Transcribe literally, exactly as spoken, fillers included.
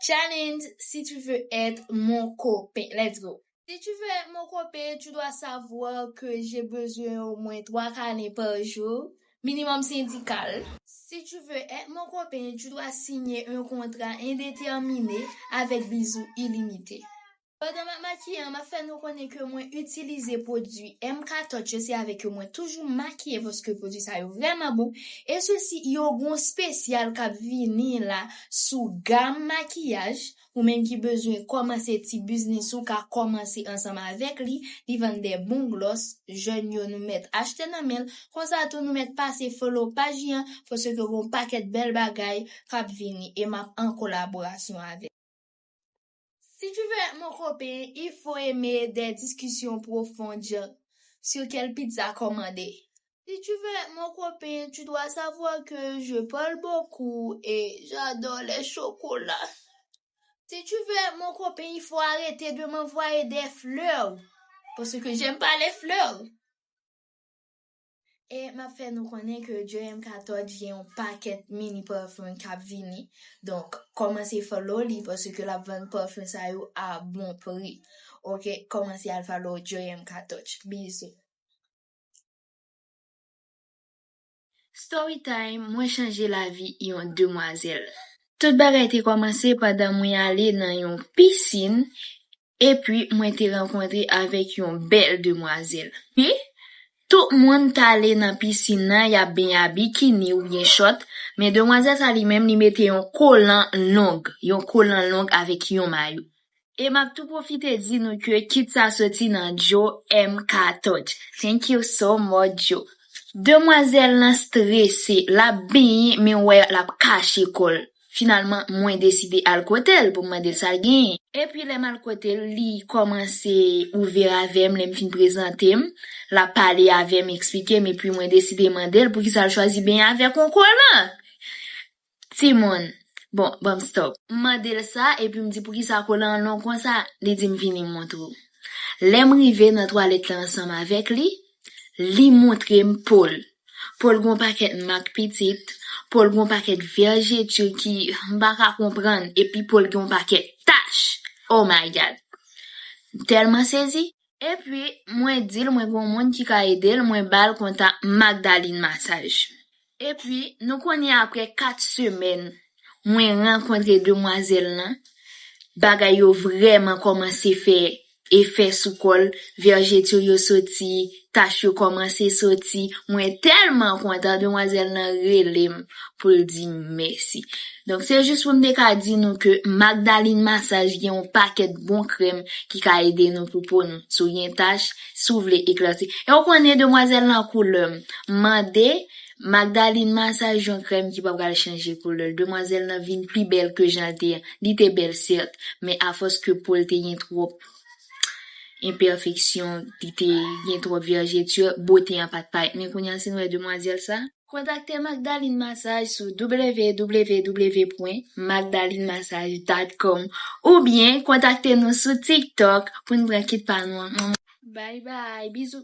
Challenge, si tu veux être mon copain. Let's go. Si tu veux être mon copain, tu dois savoir que j'ai besoin au moins trois câlins par jour, minimum syndical. Si tu veux être mon copain, tu dois signer un contrat indéterminé avec bisous illimités. Pandan m ap makiye an, m ap fè nou konnen ke mwen itilize pwodui M K Touch yo, se avèk yo mwen toujou makiye paske pwodui sa yo vrèman bon. E sesi, yo gon spesyal k ap vini la sou gam makiyaj. Ou menm ki bezwen kòmanse ti biznis ou ka kòmanse ansanm avèk li. Li vann de bon glòs, jèn yo nou mèt achte nan men l. Konsa tou nou mèt pase follow paj li an paske gon pakèt bèl bagay k ap vini e m ap an kolaborasyon avè l. Si tu veux être mon copain, il faut aimer des discussions profondes sur quelle pizza commander. Si tu veux être mon copain, tu dois savoir que je parle beaucoup et j'adore les chocolats. Si tu veux être mon copain, il faut arrêter de m'envoyer des fleurs. Parce que j'aime pas les fleurs. E m ap fè nou konnen ke Joy M K Touch gen yon pakèt mini parfum k ap vini. Donk, kòmanse follow li paske l ap vann parfum sa yo a bon pri. Oke, kòmanse al follow Joy M K Touch. Bizou. Story time, mwen chanje lavi yon demwazèl. Tout bagay te kòmanse pandan mwen ale nan yon pisin, epi mwen te rankontre avèk yon bèl demwazèl. Wi, tout moun t ale nan pisin nan, y ap benyen a bikini oubyen chòt, men demwazèl sa li menm, li mete yon kolan long, yon kolan long avèk yon mayo. E m ap tou pwofite di nou ke kit sa soti nan Joe M K Touch. Thank you so much, Joe. Demwazèl lan strese, l ap benyen, men w wè l ap kache kò l. Finalman, mwen deside al kote l pou m mande l sa l genyen. Epi lè m al kote l, li kòmanse ouvè avè m, lè m fin prezante m, l ap pale avè m, eksplike m, epi mwen deside mande l poukisa l chwazi benyen avèk yon kolan. Timoun, bon, ban m stop. M mande l sa, epi m di poukisa kolan an long konsa, li di m vini m montre w. Lè m rive nan twalèt la ansanm avèk li, li montre m po l. Po l gon pakèt mak pitit, po l gon pakèt vèjeti ki m pa ka konprann, epi po l gon pakèt tach. Oh my God! M tèlman sezi. Epi, mwen di l mwen gon moun ki ka ede l, mwen ba l kontak Magdalene Massage. Epi, nou konnen apre kat semèn, mwen rankontre demwazèl lan, bagay yo vrèman kòmanse fè efè sou kò l, vèjeti yo soti, tach yo kòmanse soti. Mwen tèlman kontan, demwazèl lan rele m pou l di m mèsi. Donk, se jis pou m te ka di nou ke Magdalene Massage gen yon pakèt bon krèm ki ka ede nou pou po nou. Si w gen tach, si w vle eklèsi. E w konnen demwazèl lan koulè m. Mande Magdalene Massage yon krèm ki pa pral chanje koulè l. Demwazèl lan vin pi bèl ke jan l te ye. Li te bèl, sèt, men afòs ke po l te gen twòp enpèfeksyon, li te gen twòp vèjeti, bote an pa t parèt. Men kounye a, si n wè demwazèl sa, kontakte Magdalene Massage sou w w w pwen magdalene massage dot com oubyen kontakte nou sou TikTok pou n pran kit pa nou an. Bye bye, bizou.